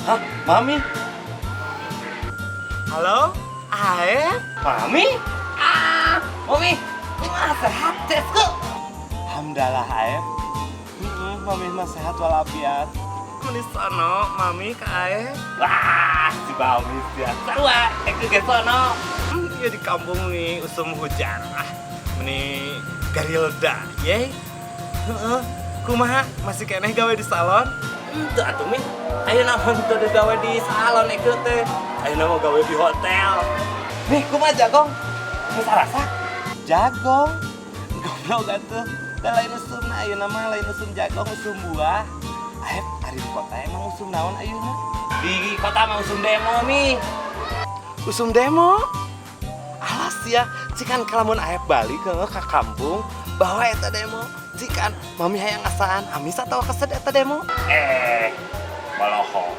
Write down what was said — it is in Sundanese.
Hah, Mami? Halo? Aep? Mami? Ah, Mami, wah sehat, Cesku. Alhamdulillah, Aep. Mami mah sehat walafiat. Meni sono, Mami ke Aep. Wah, si Mami ya. Sarua, Eke ge sono. Ya di kampung nih usum hujan. Ah, meni garilda, ye. Heeh. Kumaha masih keneh gawe di salon? Henteu atuh, Mi. Ayeuna mah teu gawe di salon Eke teh. Ayeuna mah gawe di hotel. Nih, kumaha jagong? Geus rasa? Jagong. Goblok atuh. Da lain usumna ayeuna mah, lain usum jagong, usum buah. Aep, ari di kota emang usum naon ayeuna? Di kota mah usum demo, Mi. Usum demo? Alas ya, cikan kalamun Aep balik ke kampung bawa eta demo. Cikan mami hayang ngasaan, amis atau kesed eta demo? Eh, bolohong.